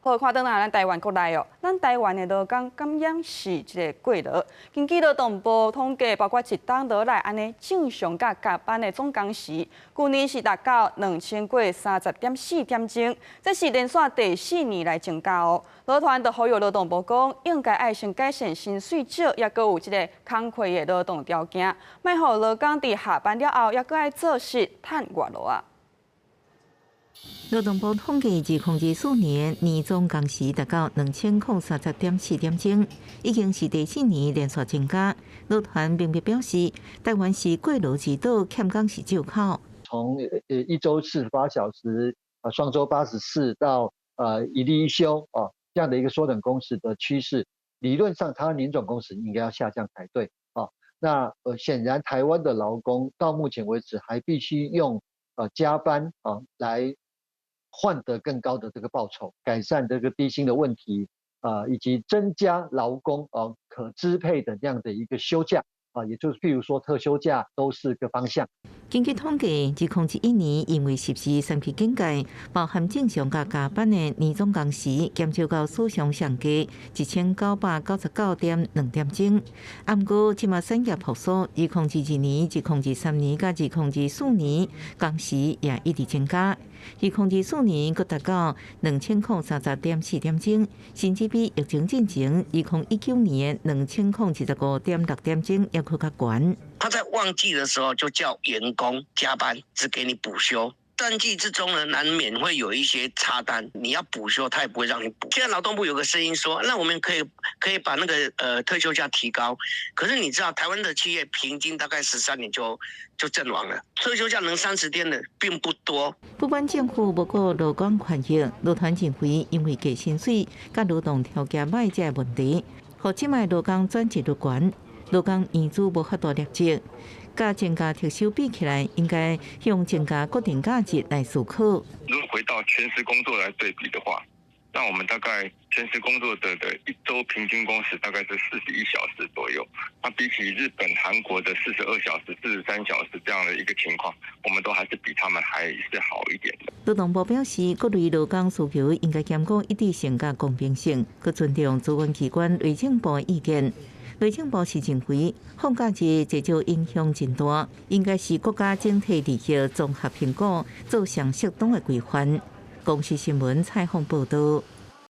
好，看轉來咱台灣國內哦，咱台灣的勞工敢猶是這個過勞。根據勞動部統計，包括一冬落來按呢正常佮加班的總工時，舊年是達到2030.4點鐘，這是連續第四年來增加哦。勞團就呼籲勞動部講，應該愛先改善薪水少，抑閣有這个工課的勞動條件，莫予勞工佇下班了後，抑閣愛做事趁外勞啊。勞動部統計，2024年年總工時達到2030.4點鐘，已經是第四年連續增加。勞團明白表示，台灣是過勞之島，欠工是借口。從一週48小時，啊雙週84到一例一休啊這樣的一個縮短工時的趨勢，理論上它年總工時應該要下降才對啊。那顯然台灣的勞工到目前為止還必須用加班啊來換得更高的這個報酬，改善這個低薪的問題啊，以及增加勞工啊可支配的這樣的一個休假啊，也就是譬如說特休假都是個方向。根據統計，2021年因為實施三級警戒，包含正常佮加班的年總工時減少到史上上低1999.2點鐘。毋過，這馬產業復甦，2022年、2023年佮2024年工時也一直增加。2024年閣達到2030.4點鐘，甚至比疫情進前2019年2025.6點鐘猶閣較懸。他在旺季的時候就叫員工加班，只給你補休。淡季之中呢，難免會有一些插單，你要補休，他也不會讓你補。現在勞動部有個聲音說，那我們可以把那個退休假提高。可是你知道，台灣的企業平均大概13年就陣亡了，退休假能30天的並不多。不管政府無顧勞工權益，勞團認為因為低薪水佮勞動條件䆀這个問題，予這擺勞工轉職率懸，勞工年資無法度累積。佮增加特休比起來，應該用增加國定假日來思考。如果回到全時工作來對比的話，那我們大概全時工作者的一周平均工時大概是41小時左右。那比起日本、韓國的42小時、43小時這樣的一個情況，我們都還是比他們還是好一點的。勞動部表示，各類勞工需求應該兼顧一致性佮公平性，閣尊重主管機關內政部的意見。內政部是認為，放假日這種影響真大，應該是國家整體利益綜合評估，做上適當的規範。公視新聞採訪報道。